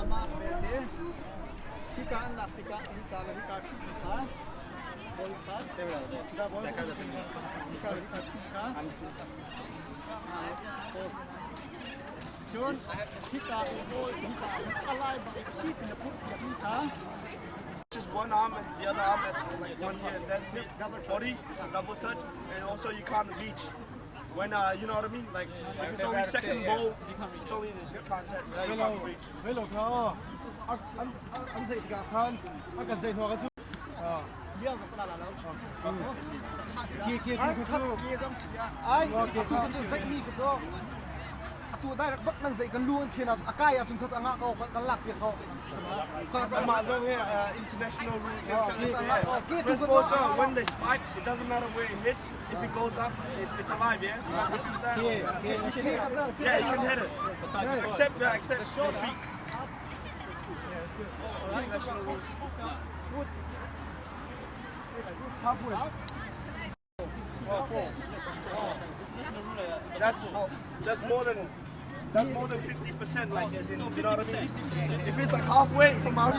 Amah belte hika an lak tikah hika le hika ṭhutmi kha ball kha hika ball hika le hika ṭhut kha cun hika ball hika a lai bak hi ti na put piakmi kha. Just one arm and the other arm at like one here and then hit body. It's a double touch, and also you can't reach. When you know what I mean? Like if it's only second ball, it's only this. You can't set. You can't reach. Velo kha an an zei tikah khan a kan zei hnuah kan cu ke ke ke cu Ai atu kan cu zeih mi ka cu atu direct bak nan zeih kan lu an thian ah a kai ahcun kha cu a ngah ko kan lak piak ko. Amah zong hi international rule First ball to when they spike, it doesn't matter where it hits. If it goes up, it's alive, yeah? You guys happy with that? Yeah, you can hit it. Except the except your feet. International rules. Halfway. That's more than that's more than 50%, like, as in, you know what I mean? If it's like halfway from our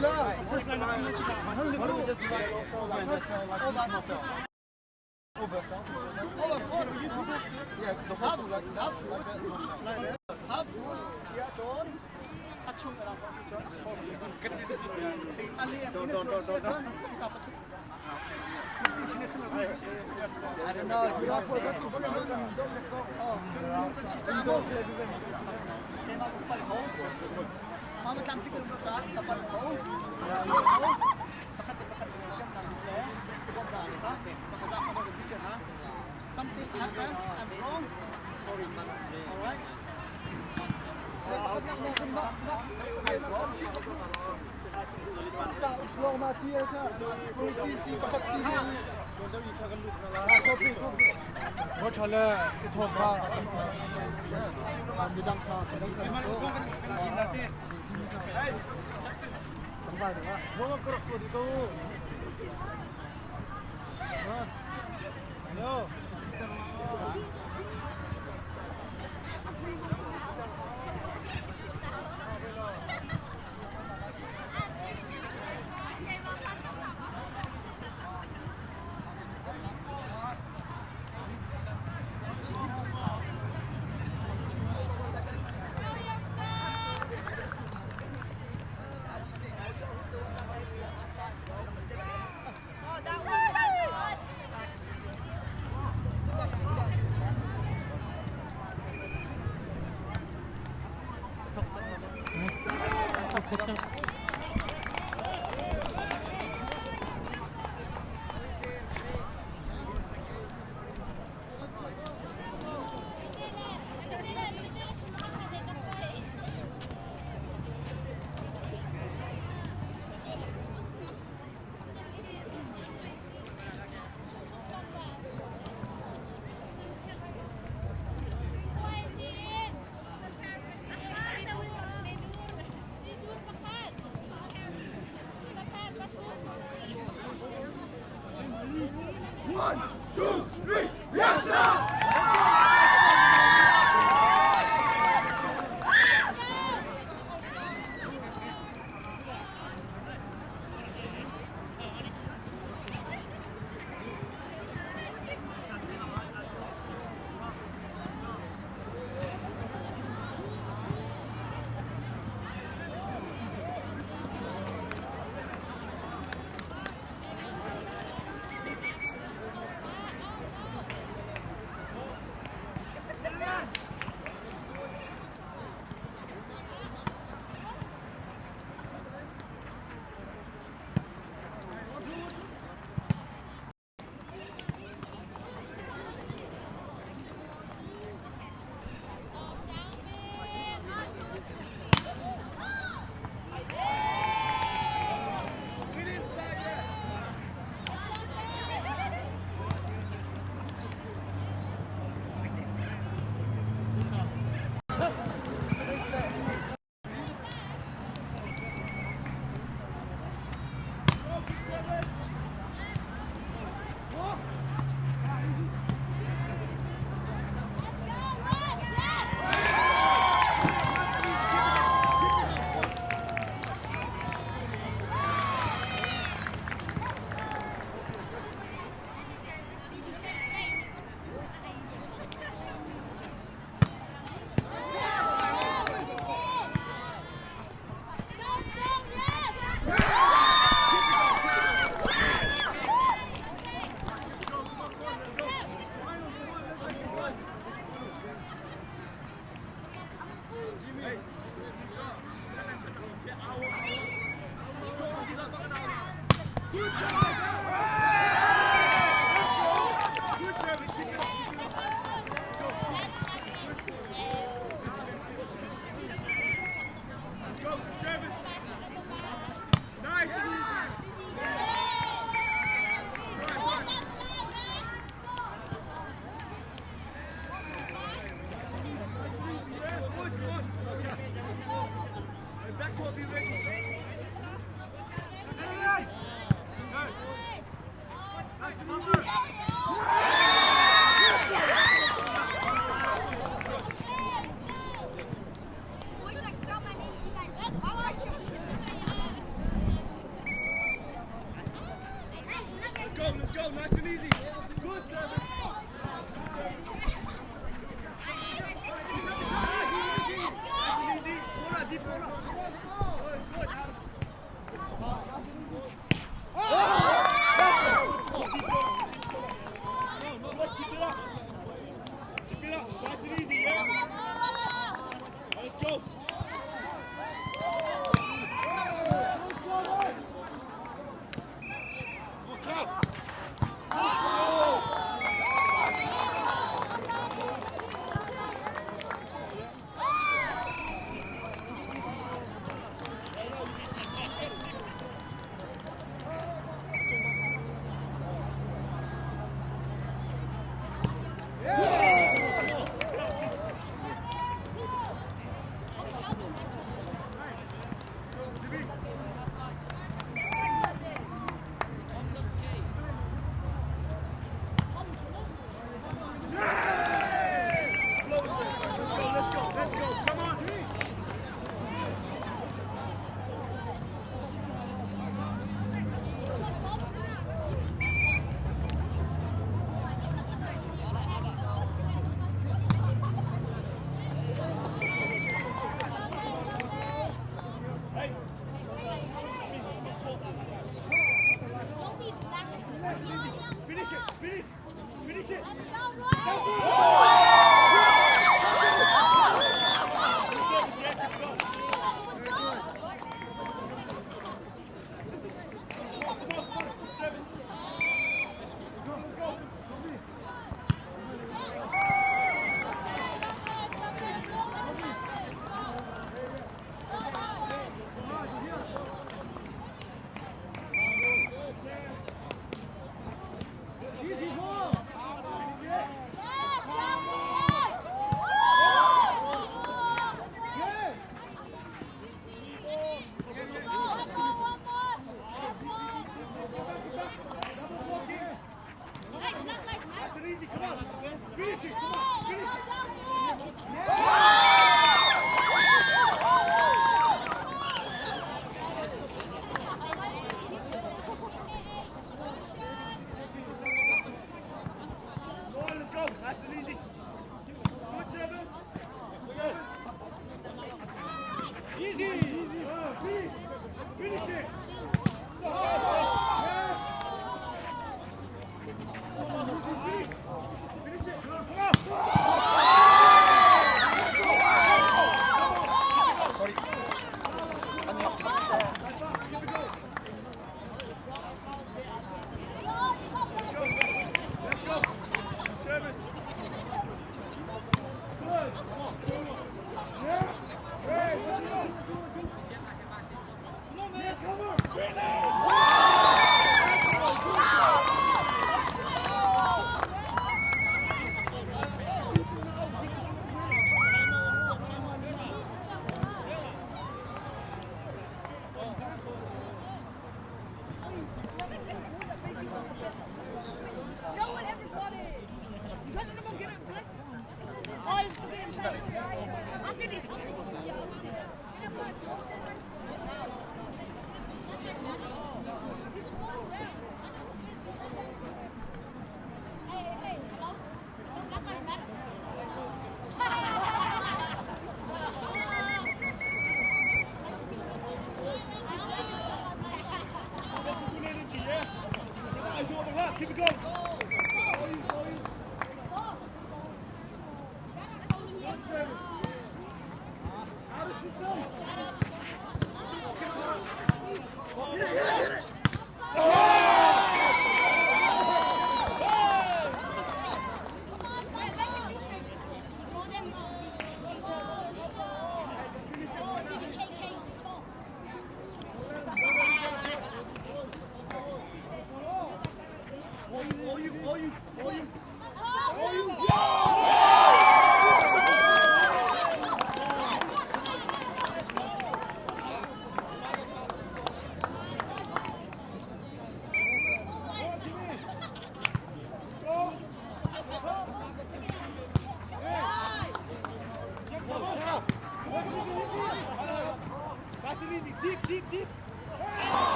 Something happened, I'm wrong. Sorry. All right.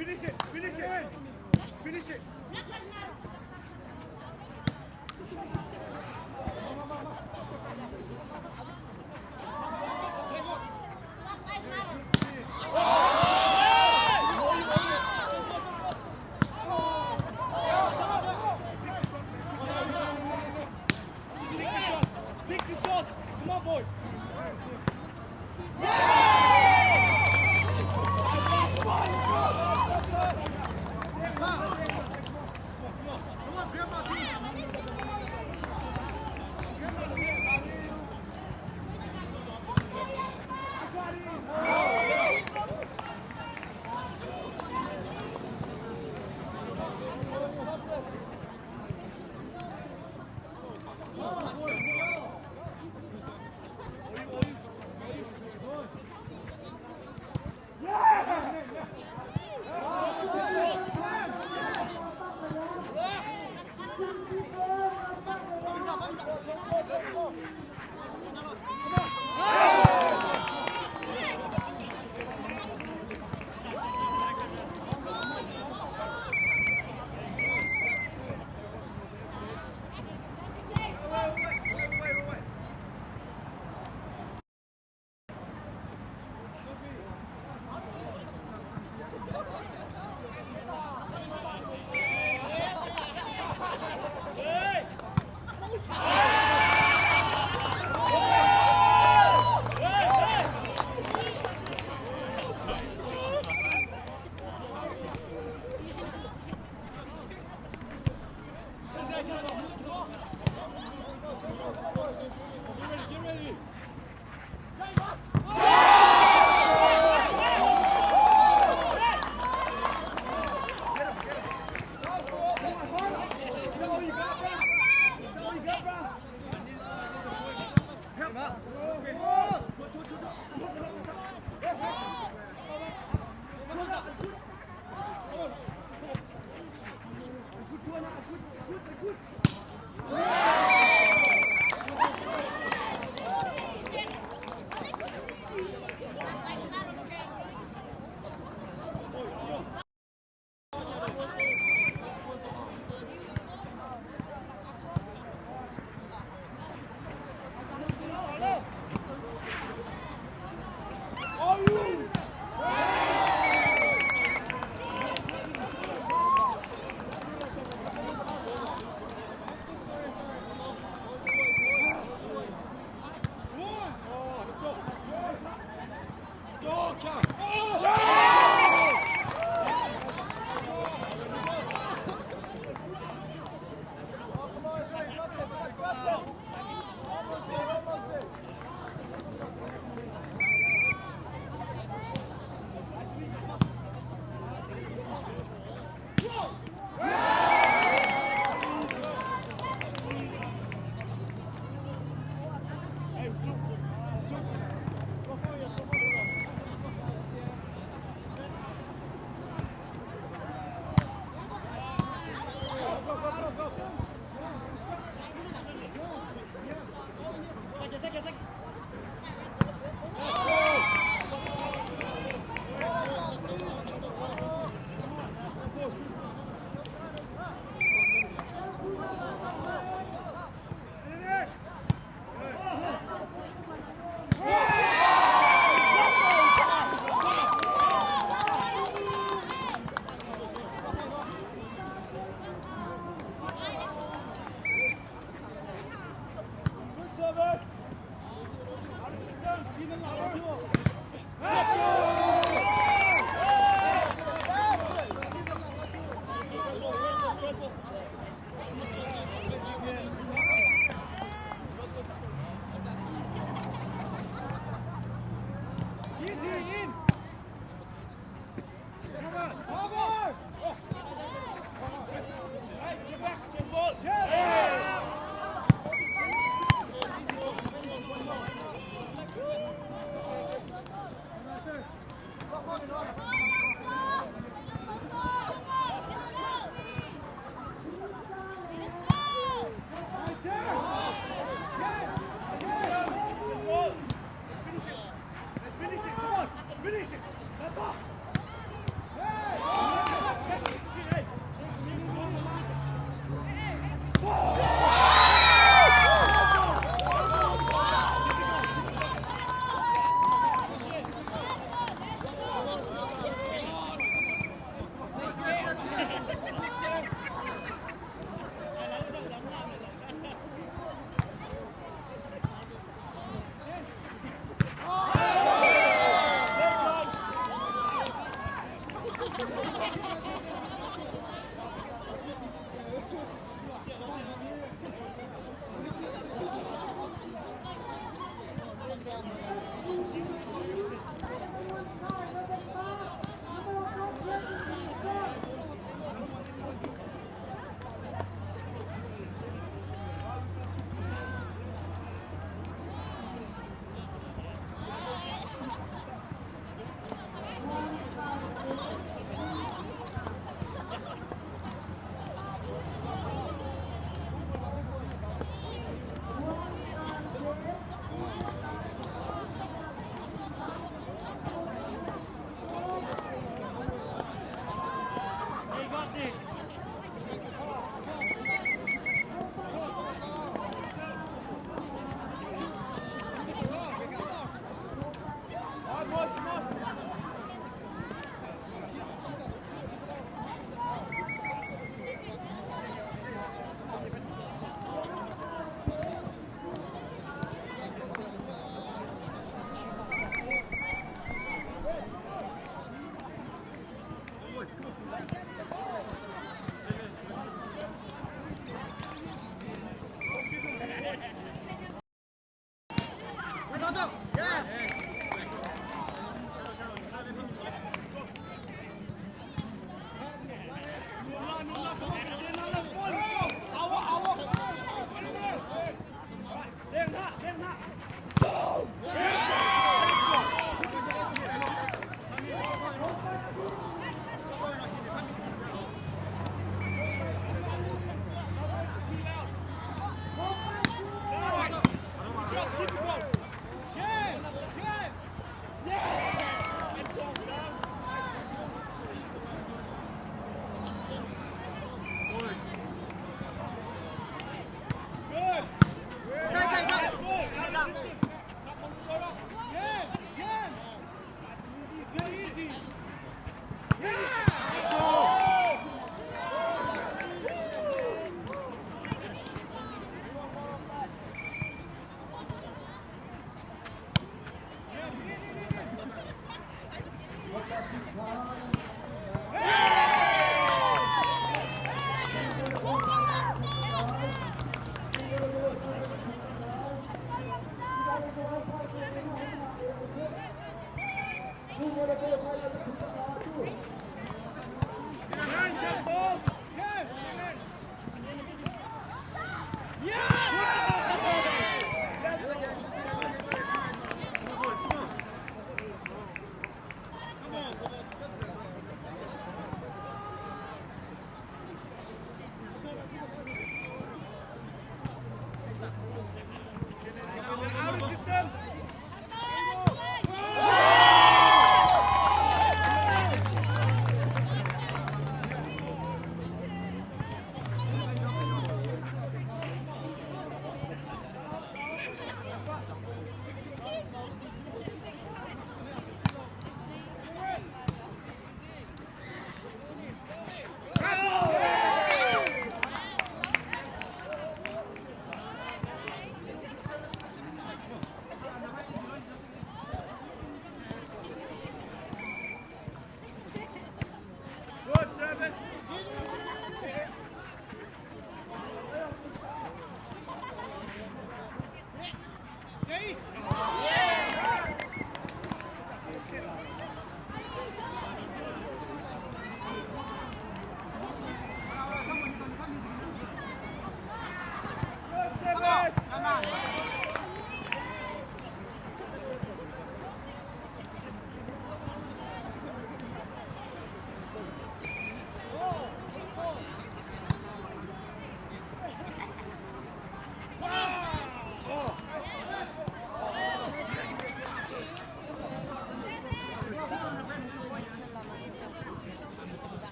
Finish it! Finish it! Finish it! Pick the shots! Come on, boys!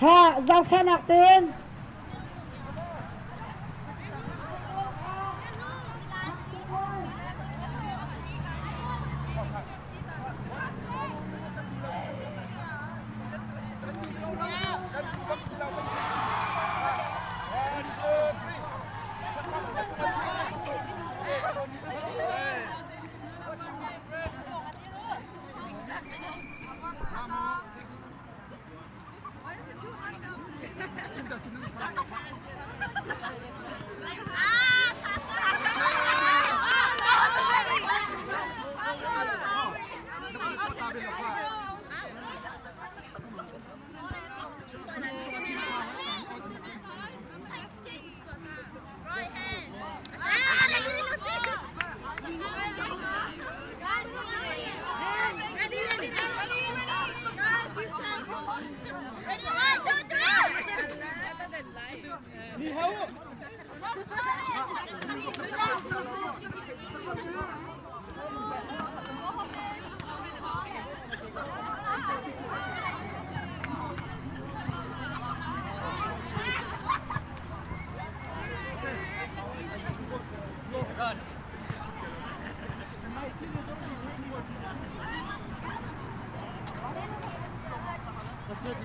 Ha zohkhenhnak tein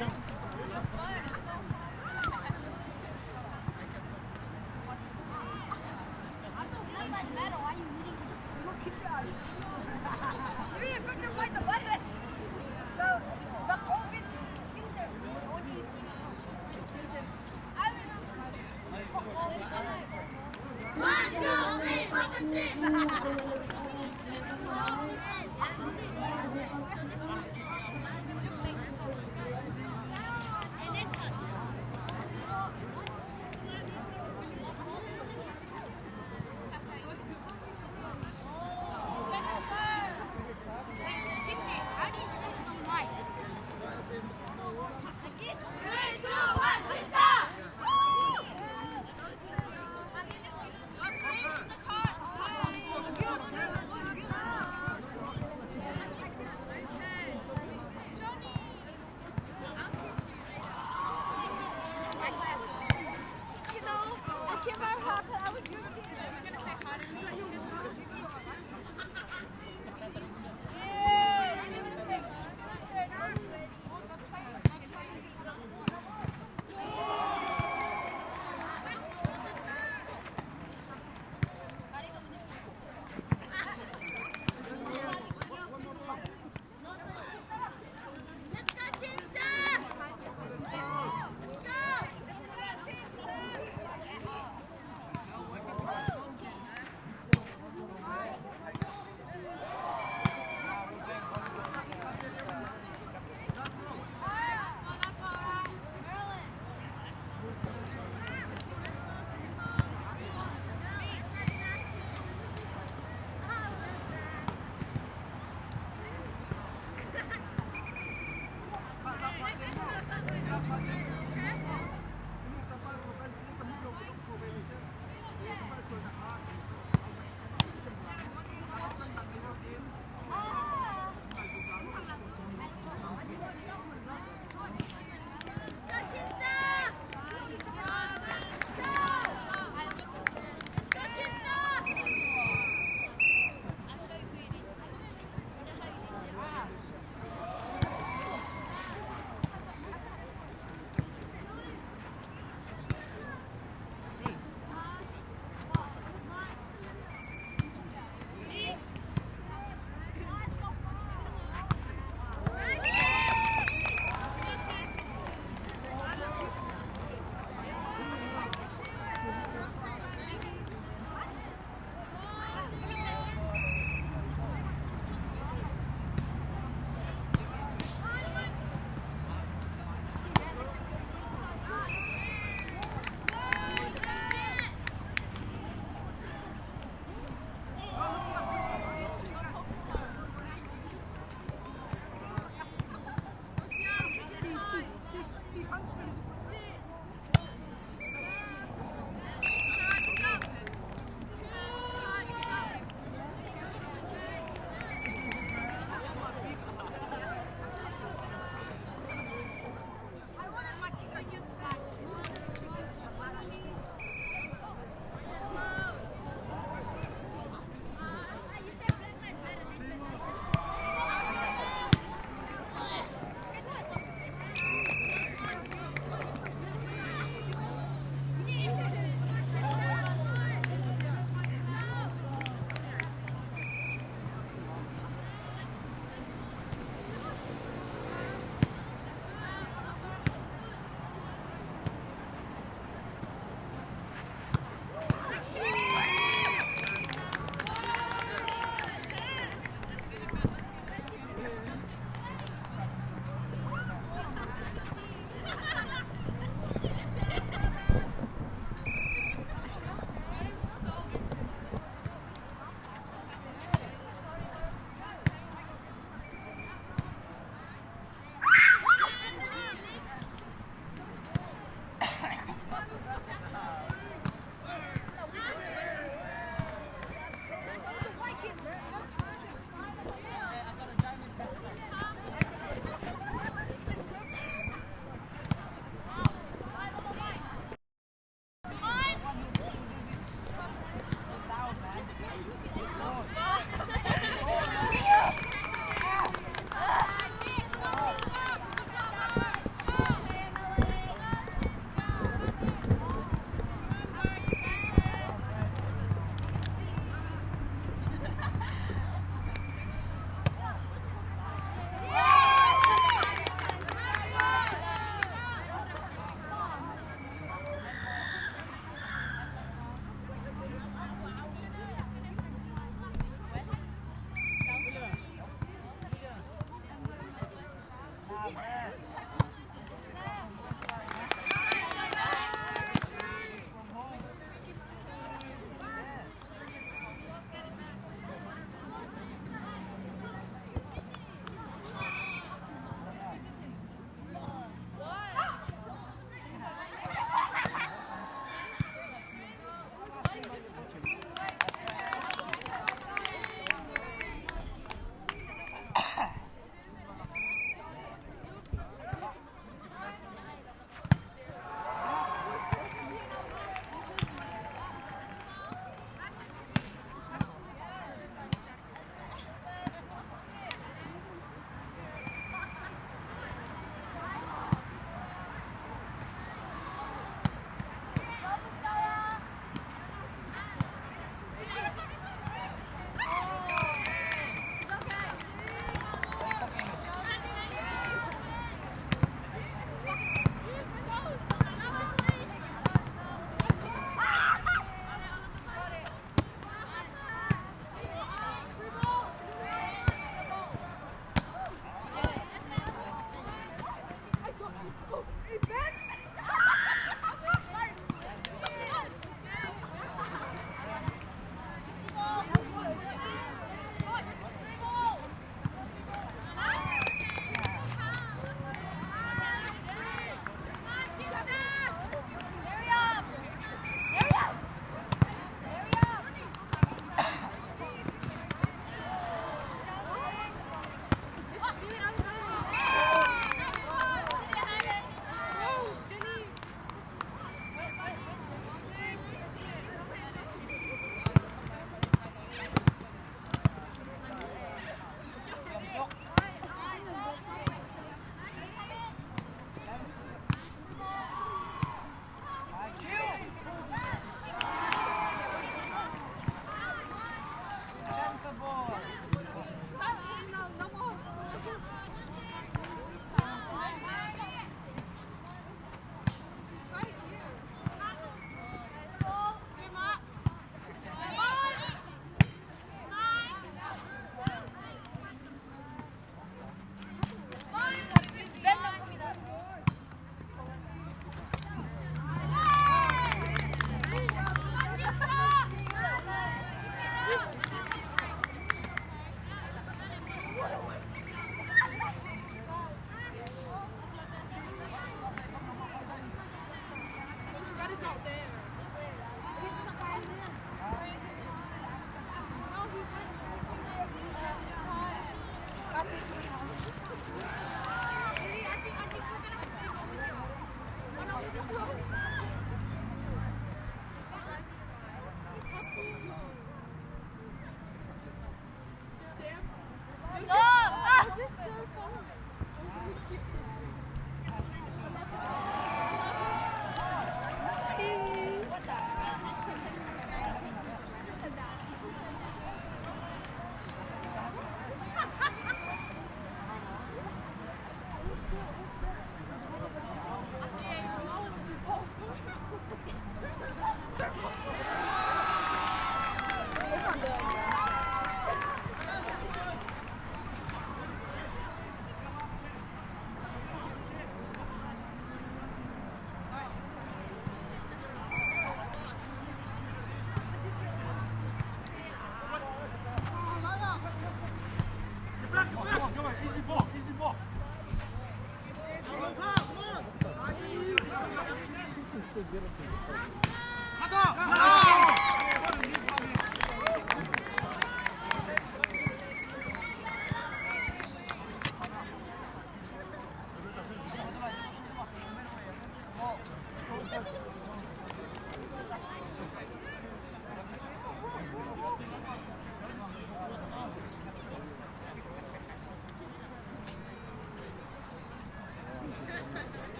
You're infected by the virus. The COVID. One, two, three, up the street.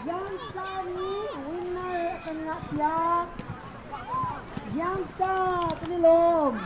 Youngster nih winner kan ngah piak. Youngster kan i lawm.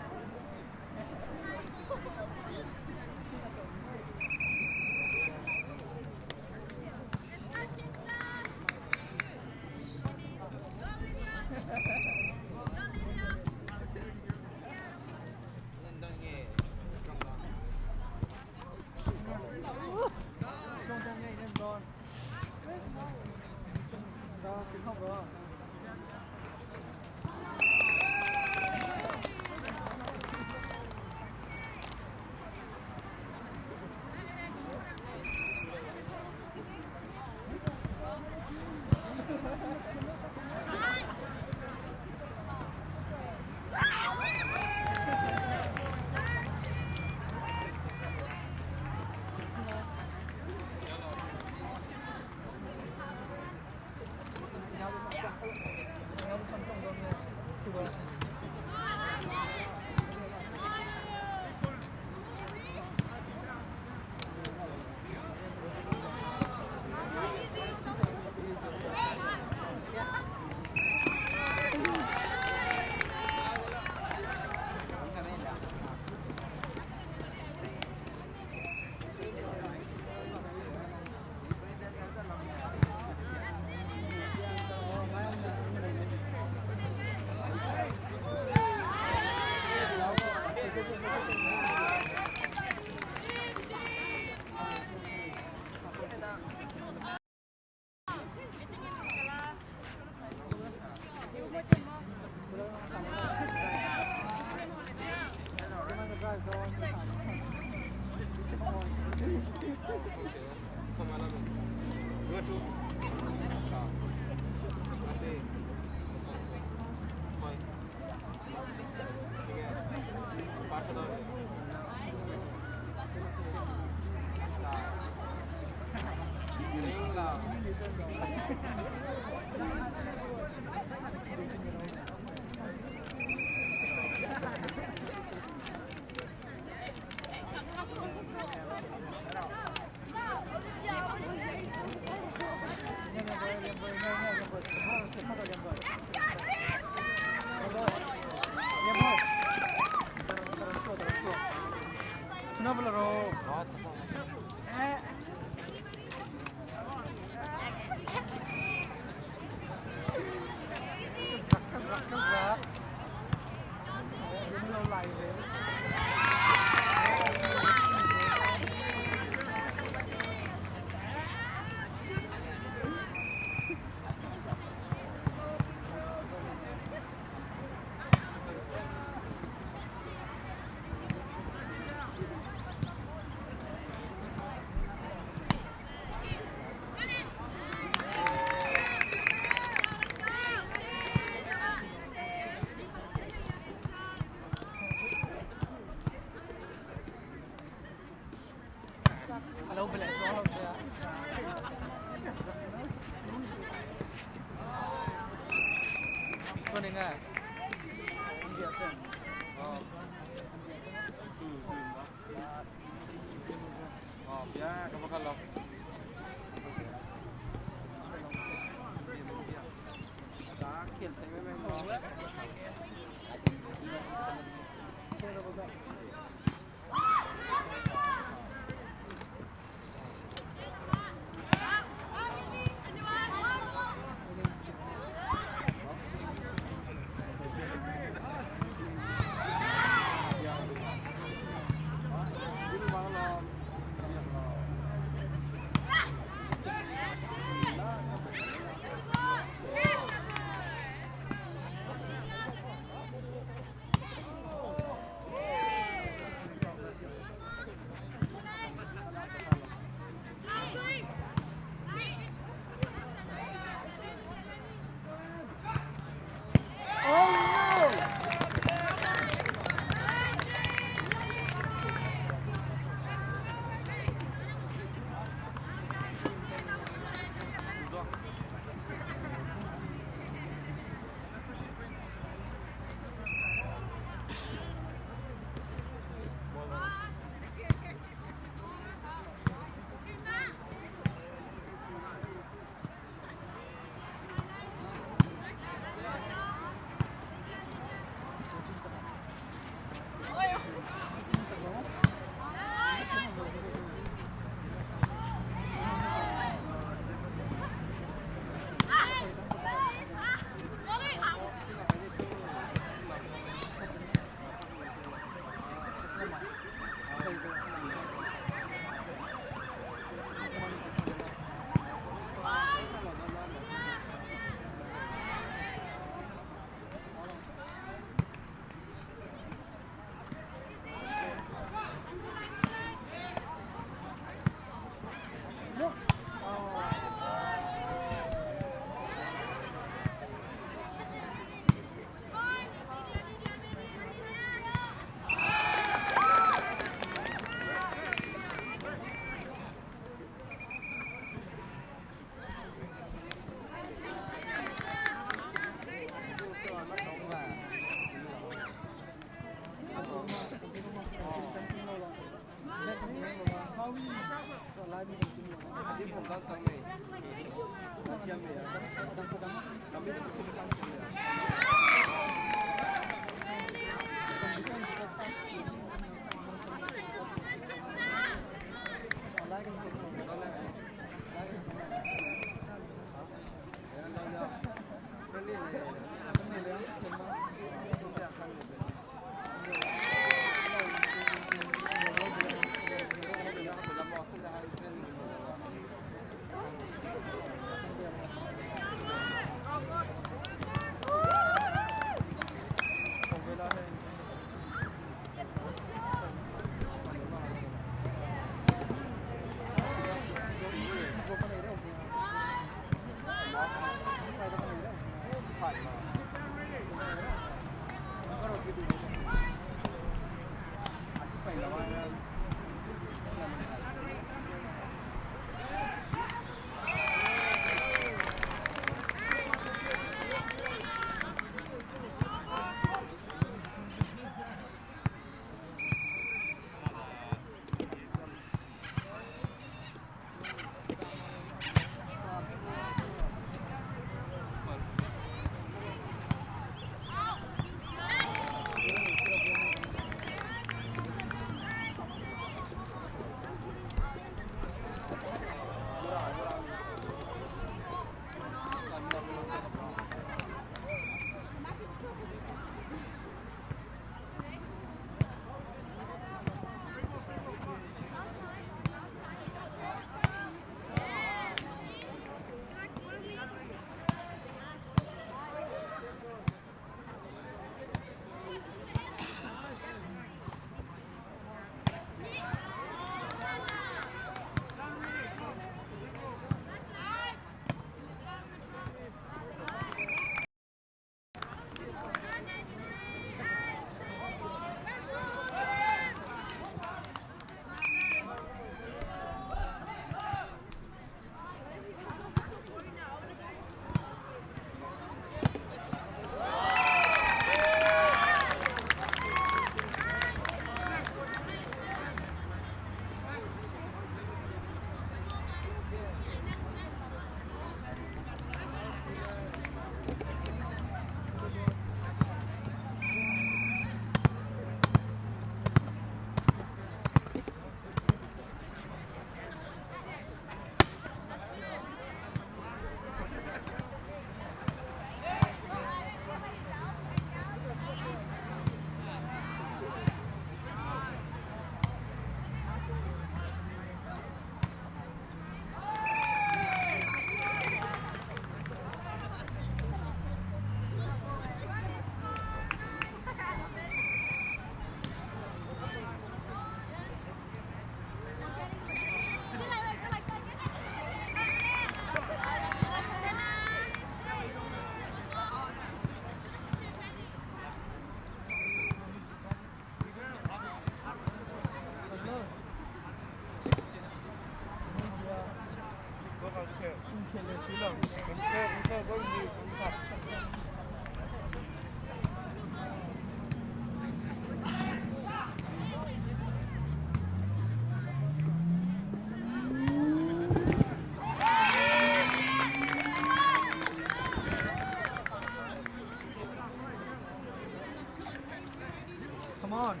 Come on.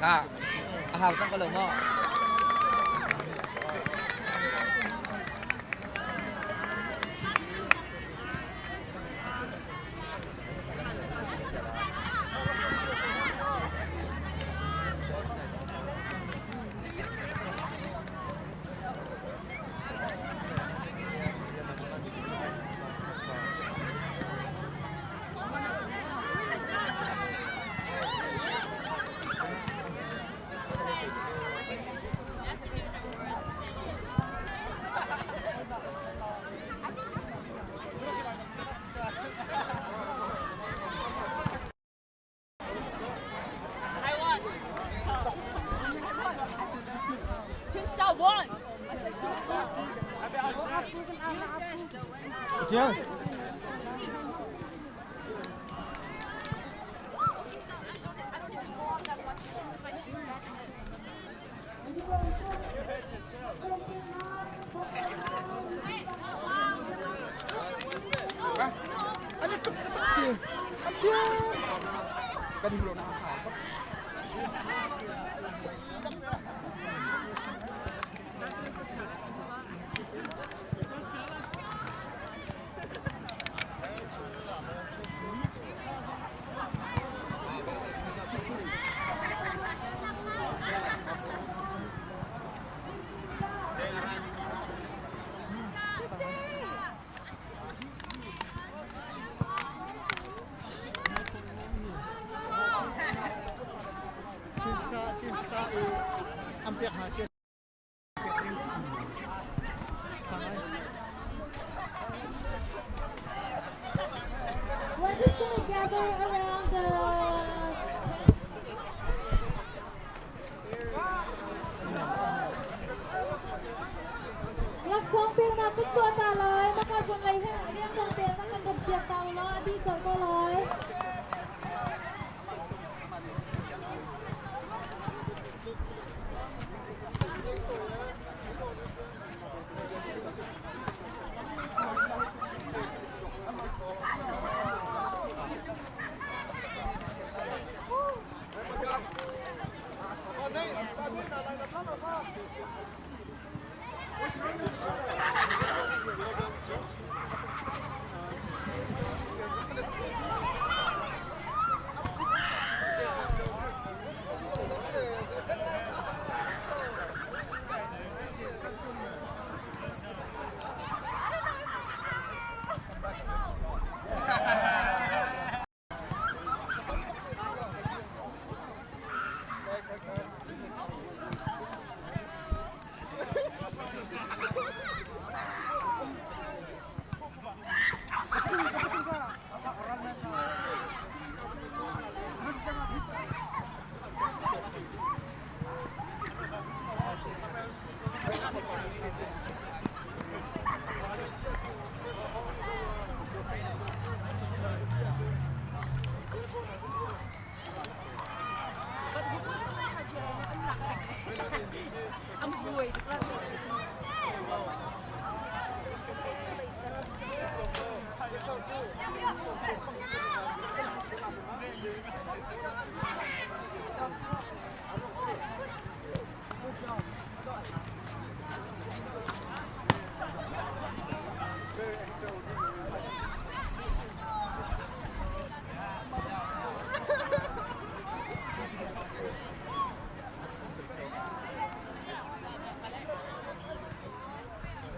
Kha a hau tak ko lo maw? Chiang. We're just gonna gather around the Laksawng peknak kan tuah ta lai. Maka cun lei he rianrang tein na kan rat piak ta u law a dih colh ko lai.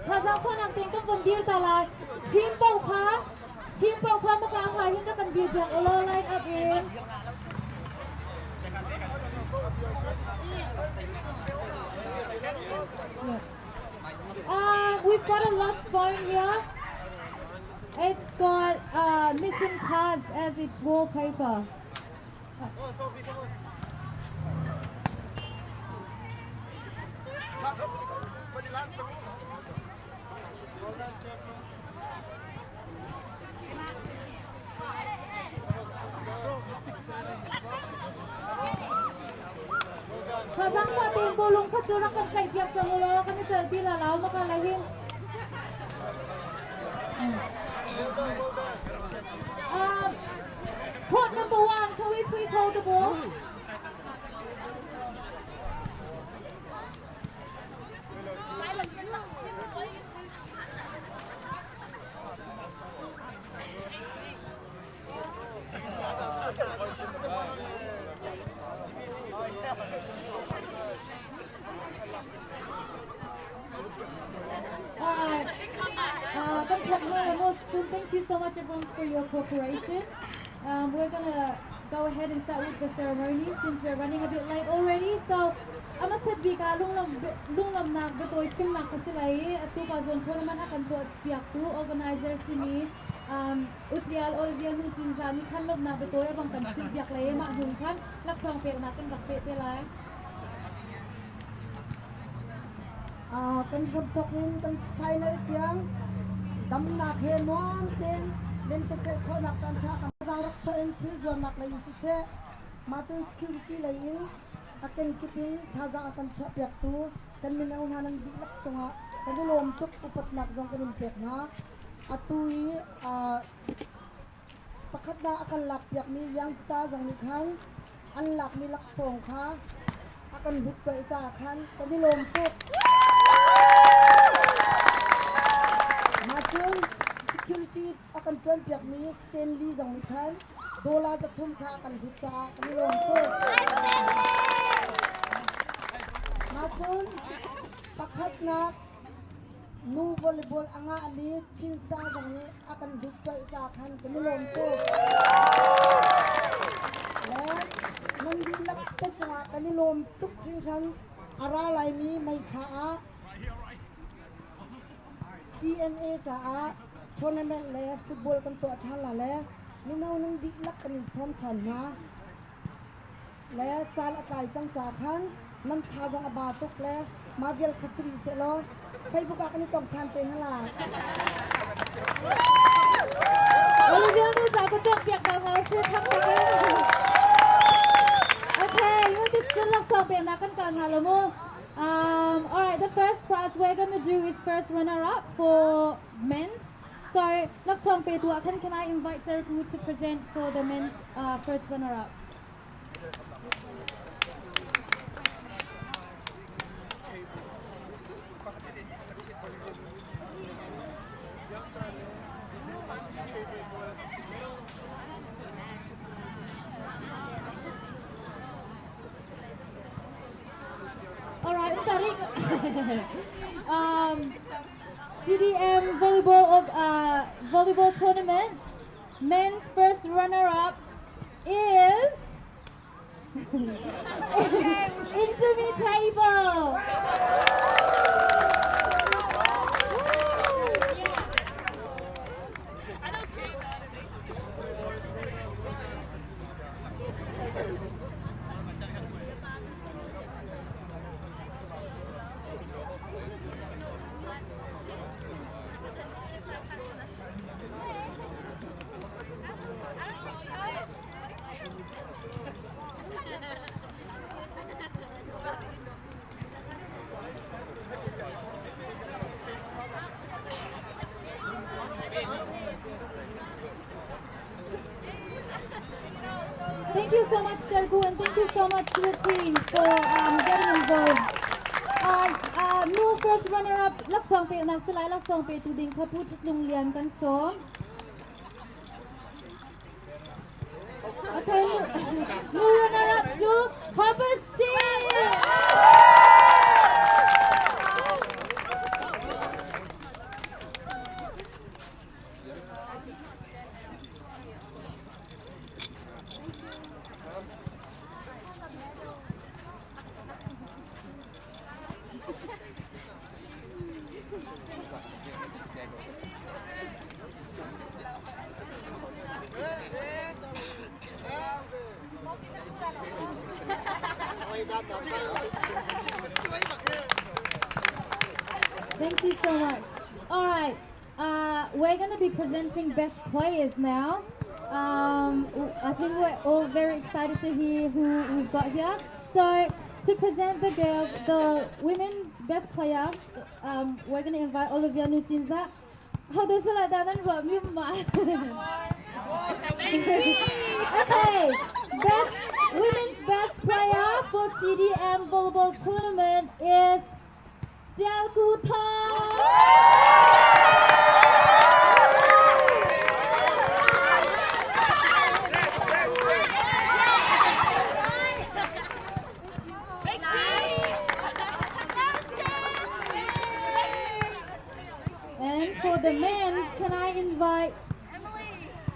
Thazang phanak tein kan von dir ta lai. Team paoh kha team paoh kha maka hmai hin rak kan dir piak ulaw line up in. We've got a lost phone here. It's got missing cards as its wallpaper. Thazang fa tein bawlung kha cu rak kan tlaih piak cang u law kan i celh ti la lo maka la hin. Court number 1, can we please hold the ball? much everyone for your cooperation. We're gonna go ahead and start with the ceremony since we're running a bit late already. So, a hmasat bik ah lunglawmnak biatawi chimnak ka si lai i atu ka zawn tournament a kan tuah piaktu organizer simi Utlial Olivia Nu Cinza nih khan lawmhnak biatawi a rong kan chim piak lai i mah hnu khan laksawng peknak kan rak peh te lai. Kan hramthawk in kan final tiang damnak he nuam tein lentecelh khawhnak caan ṭha kan zaang rak chuah in thil zuarnak lei in siseh, mah cun security lei in a kenkip in thazaang a kan chuahpiaktu kan mino hna nan dihlak cungah kan i lawm tuk, upatnak zong kan in pek hna. Atu i pakhatnak a kan lakpiakmi youngstar zong nih khan an lakmi laksawng kha a kan hlut colh caah khan kan i lawm tuk. Mah cun security a kan ṭuanpiakmi Stanley zong nih khan dollar 300 kha a kan hlut caah kan i lawm tuk. Mah cun pakhatnak Nu volleyball a ngahmi Chin Star zong nih a kan hlut colh caah khan kan i lawm tuk. Le nan dihlak te cungah kan i lawm tuk hringhran. A ra laimi May thla ah CNA caah tournament le football kan tuah ṭhan la le mino nan dihlak kan in sawm ṭhan hna. Le caan a tlai cang ca khan nan tha zong a ba tuk le mah vial kha si rih seh law Facebook ah kan i tong ṭhan te hna la. Olivia nu ca ka tuak piak ko hna si thak tak in. Okay, you want this good luck song pe na kan kal hna lo mu. All right, the first prize we're gonna do is first runner up for men's. So, laksawng pe tu ah khan can I invite Zergu to present for the men's first runner up? All right, tarik. CDM volleyball tournament men's first runner-up is Insumi Table. Thank you so much, Sergu, and thank you so much to the team for getting involved. Nu first runner-up laksawng peknak si lai laksawng petu ding kha Pu Lung Lian kan sawm. Okay, nu runner-up cu Purpose Chin! Thank you so much. All right. We're going to be presenting best players now. I think we're all very excited to hear who we've got here. So to present the girls, the women's best player, we're going to invite Olivia Nutinza. How does it like that? Okay, best women's best player for CDM volleyball tournament is Tial Ku Thong. And for the men, can I invite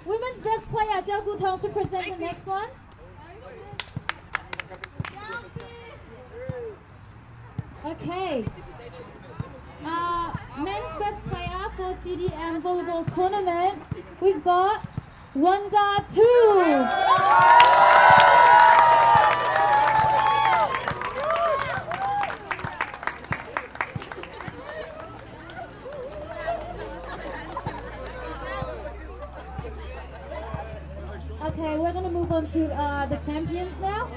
Women's Best Player Jiao Gu Tong to present the next one. Okay. Men's Best Player for CDM Volleyball Tournament, we've got Wanda 2. Okay, we're gonna move on to the champions now.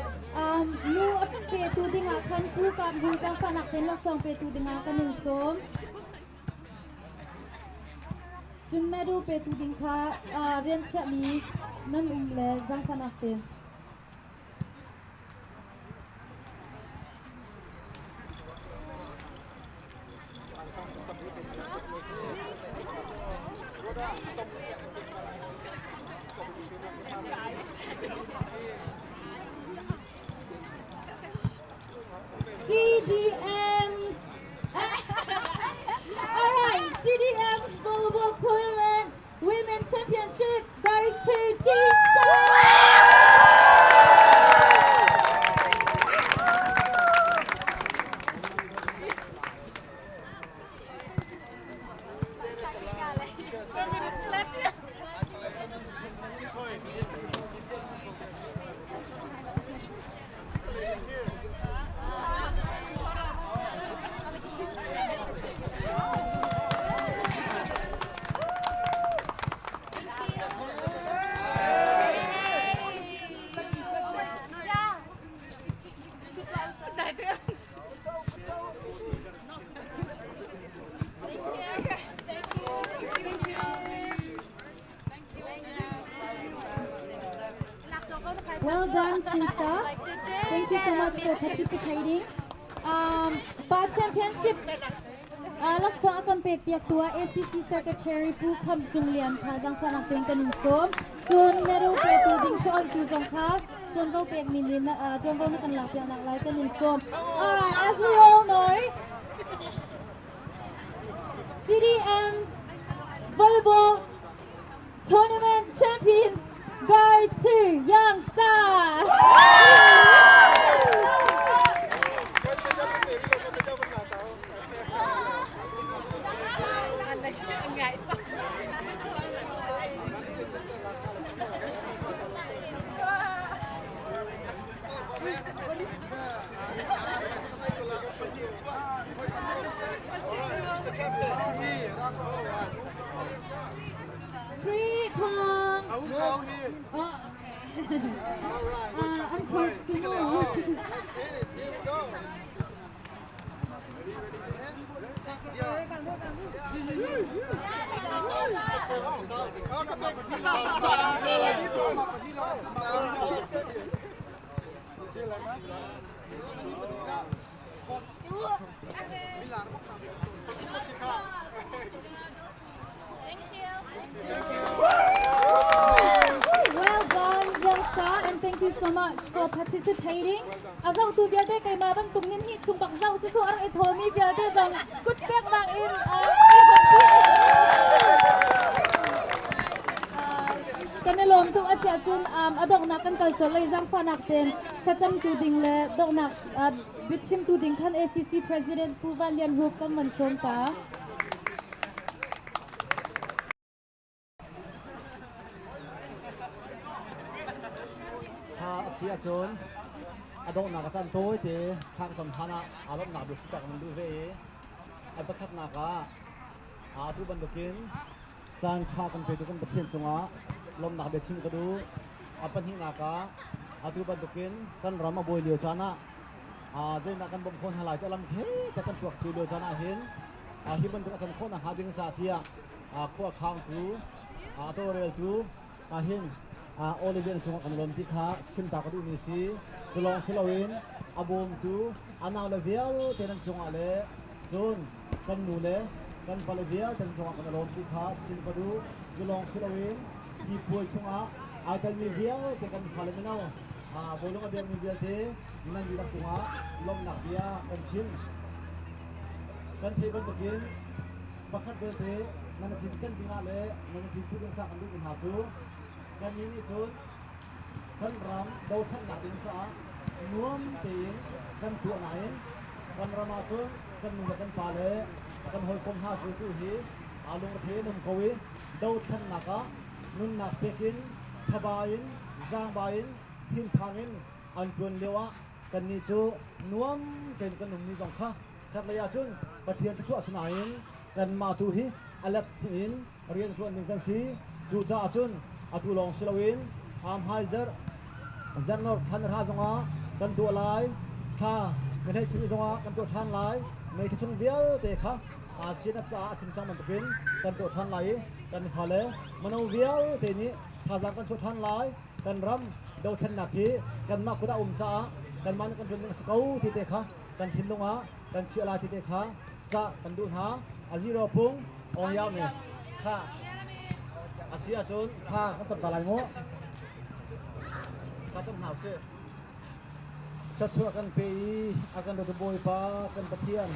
Nu a petu dingah khan Pu Kam Hung Kang Fanak ten laksawng petu dingah kan in sawm. Cun medal petu ding kha rian chiahmi nan um le zangfanak te. CDM All right, CDM Volleyball Tournament Women Championship goes to G-Star! Well done, Chinsta. Thank you so much for participating. Pa Championship laksawng a kan pek piak tu ah ACC Secretary Pu Kham Cung Lian kha zangfahnak tein kan in sawm. Cun medal petu ding chawn tu zong kha tuanvo pek min in tuanvo na kan lak piak nak lai kan in sawm. Alright, as we all know, CDM Volleyball Tournament champions go to Young Stars! Pre-con. Oh, okay. An coach Well done, Young Star, and thank you so much for participating. A zohtu vialte keimah bantuk nin hi chung bak zoh cu a rak i thawmi vialte zong kut peknak in kan i lawm tuk a si ahcun a donghnak kan kal colh lei zaangfahnak ten thlacamtu ding le donghnak biachimtu ding khan ACC President Pu Van Lian Hup kan van sawm ta. Tha a si ahcun a donghnak a caan tawi te thla ka cam hlan ah aa lawmhnak bia siter nan duh ve i a pakhatnak ah atu bantukin caan ṭha kan petu kan Pathian cungah lawmhnak bia chim ka duh. A pahnihnak ah atu bantukin kan ram a buai lio caan ah zeidah kan bawmh khawh hna lai ti a lam he te kan tuak cio lio caan ah hin hi bantuk a can khawh nakhnga ding ca tiah khua khangtu tawlreltu hin Olivian cungah kan lawm ti kha chim ta ka duhmi si. Cu lawng si loin a bawmtu a naule vialte nan cungah le cun kan nu le kan pale vialte nan cungah kan lawm ti kha chim ka duh. Cu lawng si loin hi puai chungah ai telmi vialte kan fale mino bawlung a biakmi vialte nan dihlak cungah lawmhnak bia kan chim. Kan theih bantukin pakhat belte nan thin kan dingah le nan thin si ding ca kan duhmi hna cu. Kannih nih cun kan ram dothlennak ding caah nuam tein kan tuah nain kan ram ahcun kan nu le kan pa le kan hawikom hna cu tu hi aa lungre in um ko i dothlennak ah nunnak pek in thaba in zaangba in thinphang in an ṭuan lio ah kannih cu nuam tein kan ummi zong kha khatlei ahcun Pathian thluachuah si nain kanmah tu hi a let in rian ṭuan ding kan si. Cucaah cun atu lawng si loin hmaizarh zarhnor thlan hra zongah kan tuah lai. Thla mehlei sin zongah kan tuah ṭhan lai. Mei chung vialte kha ASEAN caah a chim cang bantukin kan tuah ṭhan lai i kan fale mano vialte nih thazaang kan chuah ṭhan lai. Kan ram dothlennak hi kanmah kut ah um caah kanmah nih kan ṭuan ding a si ko ti te kha kan thinlung ah kan chiah lai ti te kha ca kan duh hna. A zero phung ong yau ne kha a si ahcun thla kan cam ta lai mu. Thla cam hna usih. Thluachuah kan pe i a kan dawtu Bawipa kan Pathian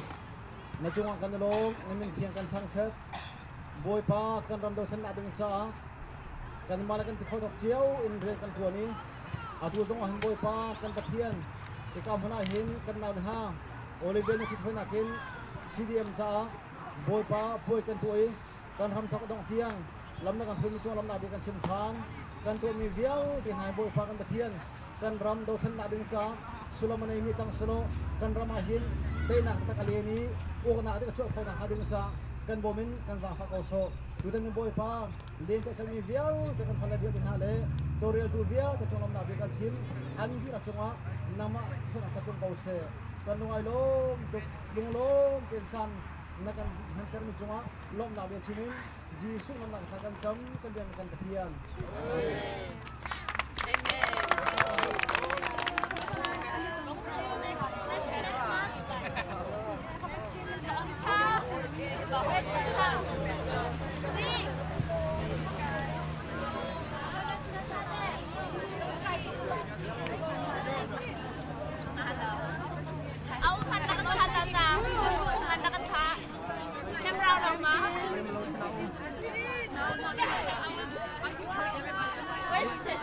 na cungah kan i lawm na min thiang kan thangṭhat. Bawipa kan ram dothlennak ding caah kanmah le kan ti khawh tawk cio in rian kan ṭuan i atu zong ah hin Bawipa kan Pathian hika hmun ah hin kan nau hna Olivia na ṭhithoinak in CDM caah Bawipa puai kan tuah i kan hramthawk dongh tiang lam na kan hruaimi cung lamnak bia kan chim ṭhan. Kan tuahmi vialte hna hi Bawipa kan Pathian kan ram dothlennak ding caah sullam a neimi cang selaw kan ram ah hin teinak taktak a len i uknak dik a chuah khawh nakhnga ding caah kan bawm in kan zaangfah ko sawh. Tutan in Bawipa lente cangmi vialte kan fale vialte hna le tawlreltu vialte cung lamnak bia kan chim an dihlak cungah nangmah sualnak ka tlung ko seh. Kan lungai lawm tuk lunglawm tein caan na kan hmantermi cungah lawmhnak bia chim in Jesuh nunnak thla kan cam kan biak kan Pathian.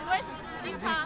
Where's Jingcha?